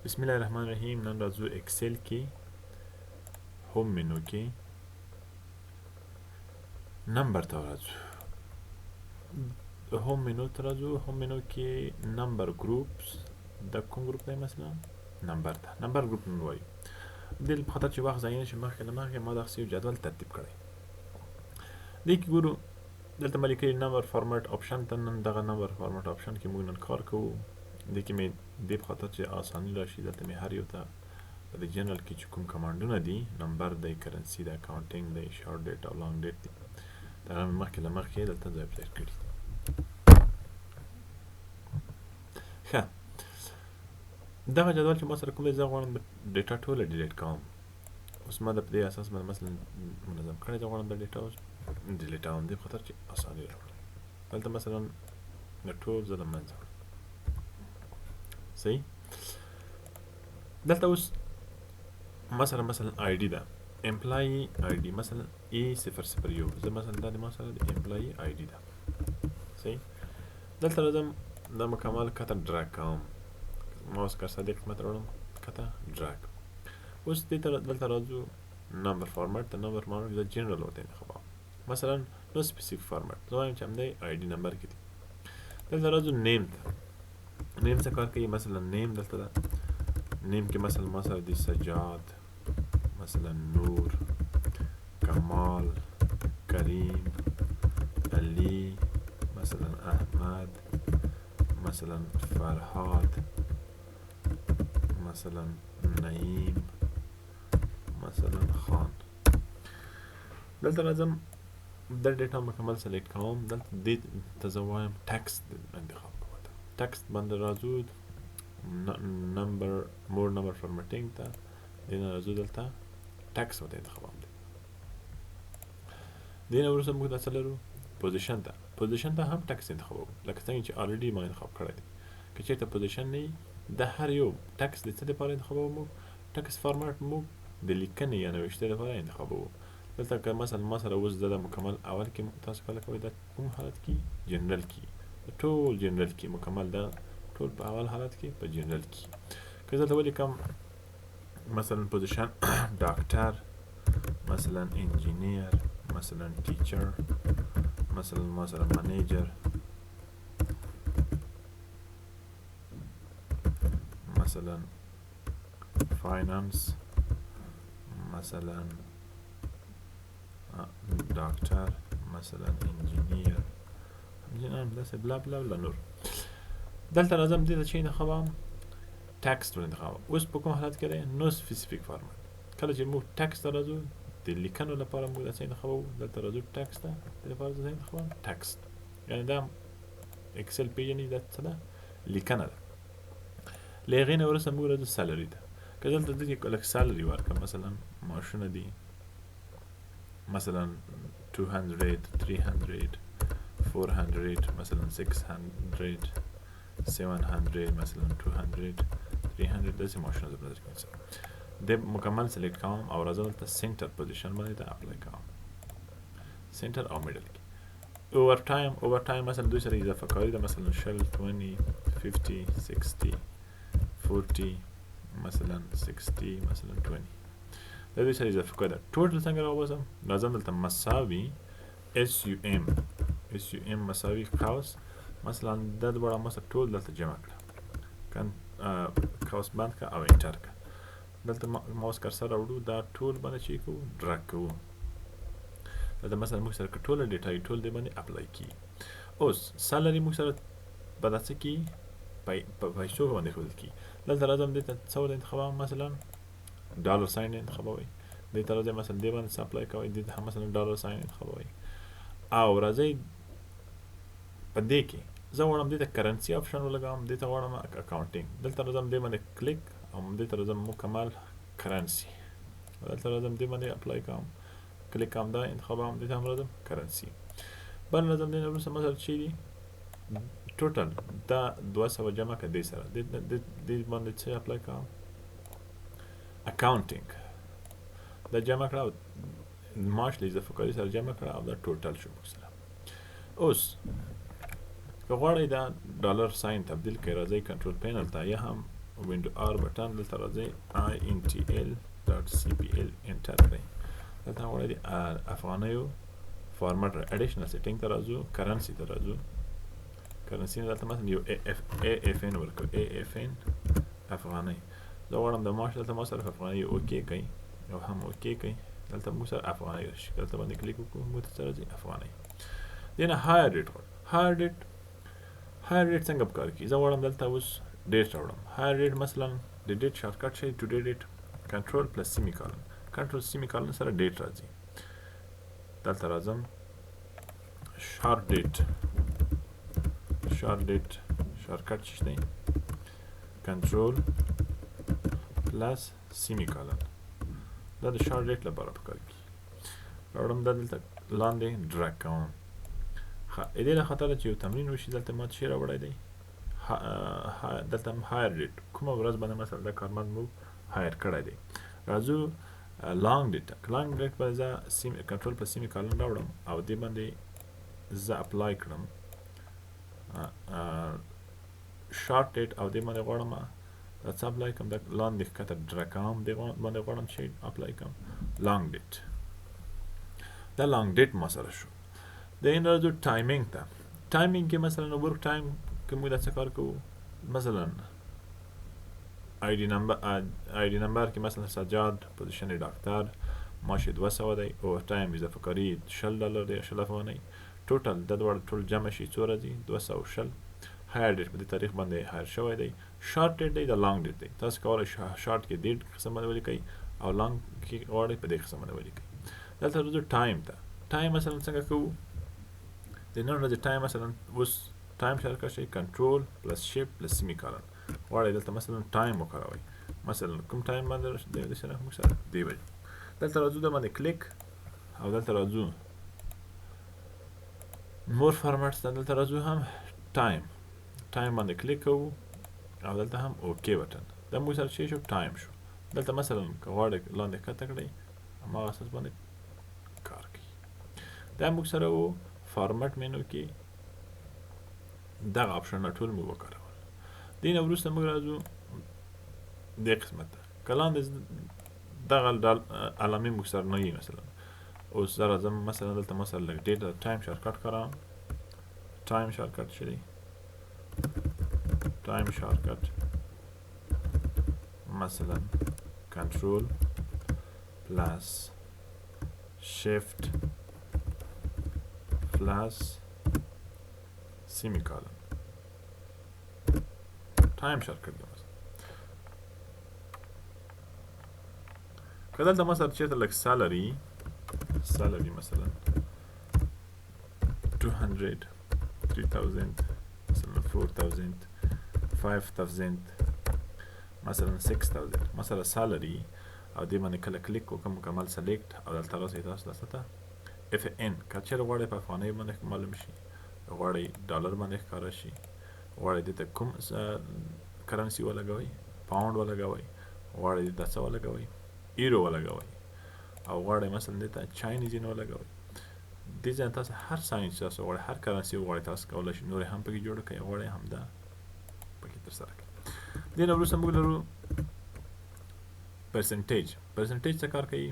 بسم الله الرحمن الرحیم. نن راځو Excel کې home menu کې number ته راځو. home menu ته راځو. home menu کې number groups، دا کوم group دی؟ مثلا number ته number group نن وایو. د دې په خاطر چې وخت ضایع نه شي، مخکې له مخکې ما دغسې یو جدول ترتیب کړی. دې کې ګورو دلته ما لیکلي number format option ته. نن دغه number format option کې موږ نن کار کوو. دې کې مې دې په خاطر چې اساني راشي، دلته مې هر یو ته په دې جنرال کې چې کوم command ونه دي، number دی، currency دی، accounting دی، short date او long date دی، دا مې مخکې له مخکې دلته ځای پر ځای کړي دي. ښه، دغه جدول چې ما سره کوم دی، زه غواړم data ټوله delete کوم. اوس ما د په دې اساس باندې مثلا منظم کړی، زه غواړم د data اوس delete کوم، دې په خاطر چې اساني راوړم. دلته مثلا د ټول زه له منځه وړم. صحیح، دلته اوس مثلا ID ده، employee ID مثلا A001. زه مثلا دا د ما سره د employee ID ده. صحیح، دلته راځم، دا مکمل کته drag کوم، mouse cursor دې قسمت راوړم، کته drag. اوس دې ته دلته راځو number format ته. number format د جنرال ورته انتخابوم، مثلا no specific format، زه وایم چې همدی ID number کې دي. دلته راځو name ته. name څه کار کوي؟ مثلا name دلته ده، name کې مثلا ما سره دي سجاد، مثلا نور، کمال، کریم، علی، مثلا احمد، مثلا فرهاد، مثلا نعیم، مثلا خان. دلته راځم، د data مکمل select کوم. دلته دې ته زه وایم text انتخاب کوم. text باندې راځو، number more number formatting ته، دې نه راځو دلته text ورته انتخابوم. دې نه وروسته موږ دا څه لرو؟ position ته. position ته هم text انتخابوم، لکه څنګه چې already ما انتخاب کړی دی. که چېرته position نه وي، د هر یو text د څه لپاره انتخابوو؟ موږ text format موږ د لیکنې یا نوشتې لپاره انتخابوو. دلته که مثلا ما سره اوس دا مکمل اول کې تاسو کله کوئ، دا کوم حالت کې؟ جنرال کې، ټول جنرال کې مکمل، دا ټول په اول حالت کې په جنرال کې. که دلته ولیکم مثلا position doctor، مثلا engineer، مثلا teacher، مثلا manager، مثلا finance، مثلا ډاکټر، مثلا engineer، داسې بلا بلا بلا نور. دلته راځم، دې ته چې انتخابوم text ور انتخابوم. اوس په کوم حالت کې دی؟ no specific format. کله چې موږ text ته راځو، د لیکنو لپاره موږ دا څه انتخابوو. دلته راځو text ته، د لپاره څه انتخابوم؟ text. یعنې دا Excel پیژني دا څه ده؟ لیکنه ده. له هغې نه وروسته موږ راځو salary ته. که دلته دې کې لږ salary ورکړم، مثلا معاشونه دي مثلا 200، 300، 400، مثلا 600، 700، مثلا 200، 300، داسې معاشونه زه په نظر کې نیسم. د مکمل select کوم او راځم دلته center position باندې ته apply کوم، center او middle کې. overtime مثلا دوی سره اضافه کاري ده، مثلا 20، 20، 50، 60، 40، مثلا 60، مثلا 20، دا دوی سره اضافه کاري ده. total څنګه راوباسم؟ راځم دلته مساوي SUM، SUM مساوي قوس، مثلا دا دواړه مثلا ټول دلته جمع کړه، قوس بند کړه او enter کړه. دلته mouse cursor راوړو، دا ټول باندې چې کوو drag کوو. دلته مثلا موږ سره که ټوله data یې ټول دې باندې apply کیږي. اوس salary موږ سره به دا څه کیږي؟ په پیسو باندې ښودل کیږي. دلته راځم، دې ته څه ورته انتخابوم؟ مثلا dollar sign انتخابوئ. دې ته راځئ، مثلا دې باندې څه apply کوئ؟ دې ته هم مثلا dollar sign انتخابوئ. او راځئ په دې کې زه غواړم دې ته currency option ولګوم، دې ته غواړم accounting. دلته راځم، دې باندې کلیک او دې ته راځم مکمل currency. دلته راځم، دې باندې apply کوم، کلیک کوم، دا انتخابوم، دې ته هم راځم currency. بل راځم دې نه وروسته مثلا چې دي total دا 200 جمع که دې سره دې باندې څه apply کوم؟ accounting. دا جمع کړه او معاش له اضافه کاري سره جمع کړه او دا total شو موږ سره. اوس که غواړئ دا dollar sign تبدیل کړئ، راځئ control panel ته یا هم window R button، دلته راځئ intl.cpl enter کړئ. دلته غواړئ د افغانیو format additional setting ته راځو، currency ته راځو. currency نه دلته مثلا یو AFN ورکړو، AFN افغانۍ. زه غواړم د معاش دلته ما سره افغانۍ OK کوي او هم OK کوي. دلته موږ سره افغانۍ راشي، دلته باندې کلیک وکړو، موږ ته څه راځي؟ افغانۍ. دې نه hire date غواړم. hire date، hire date څنګه په کار کېږي؟ زه غواړم دلته اوس date راوړم. hire date مثلا د date shortcut شي today date، control plus semicolon، control semicolon سره date راځي. دلته راځم short date، short date shortcut چې دی control plus semicolon، دا د short date لپاره په کار کېږي. راوړم دا دلته لاندې drag کوم. ښه، دې له خاطره چې یو تمرین وشي، دلته ما څه شی راوړی دی؟ دلته هم hire date، کومه ورځ باندې مثلا دا کارمند موږ hire کړی دی. راځو long date، long date باندې زه control plus semicolon راوړم او دې باندې زه apply کړم short date، او دې باندې غواړم دا څه apply کړم؟ دا لاندې ښکته drag کوم، دې باندې غواړم چې apply کړم long date. دا long date ما سره شو. د این راځو timing ته. timing کې مثلا work time کې موږ دا څه کار کوو؟ مثلا ID number، ID number کې مثلا سجاد، position ډاکتر، معاش یې 200 دی، overtime اضافه کاري 20 ډالر دی، 20 افغانۍ. total دا دواړه ټول جمع شي څو راځي؟ 220. hire date په دې تاریخ باندې hire شوی دی. short date دی، دا long date دی. تاسو کولی شئ شارټ کې دې قسم باندې ولیکئ او long کې غواړئ په دې قسم باندې ولیکئ. دلته راځو time ته. time مثلا څنګه کوو؟ د نن ورځې time مثلا اوس time shortcut شي control plus shift plus semicolon. غواړئ دلته مثلا time وکاروئ، مثلا کوم time باندې دی سره موږ سره دی بجې. دلته راځو دا باندې کلیک او دلته راځو more formats ته، دلته راځو هم time، time باندې کلیک کوو او دلته هم OK button. دا موږ سره چې شو time شو. دلته مثلا که غواړئ لاندې ښکته کړئ هماغه اساس باندې کار کوي. دا موږ سره و format menu کې دغه option ټول موږ وکارول. دې نه وروسته موږ راځو دې قسمت ته. که لاندې دغه علامې موږ سره نه وي، مثلا اوس زه راځم مثلا دلته مثلا لږ date time shortcut کاروم. time shortcut چې دی time shortcut مثلا control plus shift plus semicolon، time shortcut دی. مثلا که دلته مثلا چېرته لږ salary، salary مثلا 200، 3000، مثلا 4000، 5000، مثلا 6000 مثلا salary، او دې باندې کله کلیک وکړم مکمل select او دلته راسئ تاسو دلته ته FN. که چېرې غواړئ په افغانۍ باندې معلوم شي، غواړئ ډالر باندې ښکاره شي، غواړئ دې ته کوم currency ولګوئ، pound ولګوئ، غواړئ دې ته څه ولګوئ، ایرو ولګوئ، او غواړئ مثلا دې ته Chinese yen ولګوئ. دې ځای تاسو هر sign چې تاسو غواړئ، هر currency وغواړئ تاسو کولی شئ نورې هم پکې جوړ کړئ، غواړئ هم دا پکې ترسره کړئ. دې نه وروسته موږ لرو percentage. percentage څه کار کوي؟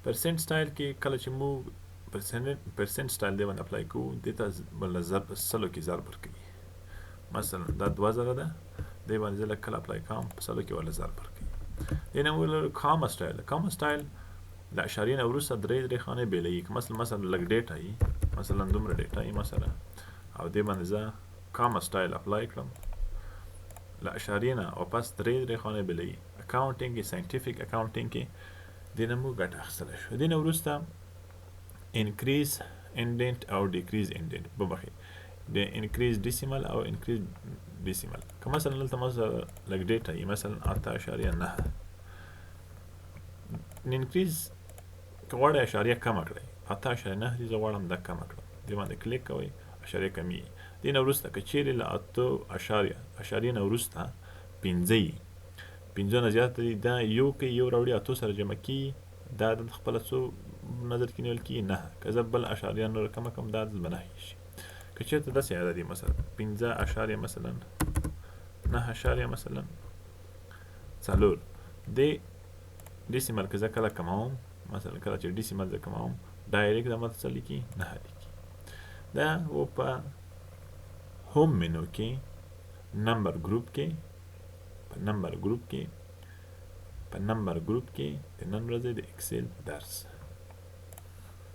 percent style کې کله چې موږ percent style دی باندې apply کوو، دې ته بل ضرب سلو کې ضرب ورکوي. مثلا دا 2000 ده، دې باندې زه لږ کله apply کوم په سلو کې ورله ضرب ورکوي. دې نه موږ لرو comma style. comma style د اشاریې نه وروسته درې درې خانې بېلوي. که مثلا لږ data یي، مثلا دومره data یي مثلا، او دې باندې زه comma style apply کړم، له اشاریې نه واپس درې درې خانې بېلوي. accounting کې، scientific accounting کې دې نه موږ ګټه اخیستلی شو. دې نه وروسته increase indent او decrease indent، وبخښئ د increase decimal او increase decimal. که مثلا دلته مثلا لږ data یي، مثلا 8.9، increase که غواړئ اشاریه کمه کړئ، 8.9 دي، زه غواړم دا کمه کړم، دې باندې کلیک کوئ، اشاریه کمیږي. دې نه وروسته که چیرې له اتو اشاریې نه وروسته پنځه یي، پنځه نه زیاته دي، دا یو کې یو راوړي اتو سره جمع کېږي، دا دلته خپله څو نظر کې نیول کېږي؟ نهه. که زه بل اشاریه نوره کمه کړم دا عدد به نهه شي. که چېرته داسې عدد یي، مثلا پنځه اشاریه مثلا نهه اشاریه مثلا څلور. د decimal که زه کله کموم، مثلا کله چې decimal زه کموم، direct دا ماته څه لیکي؟ نه لیکي. دا و په home menu کې number group کې، په number group کې، په number group کې د نن ورځې د Excel درس.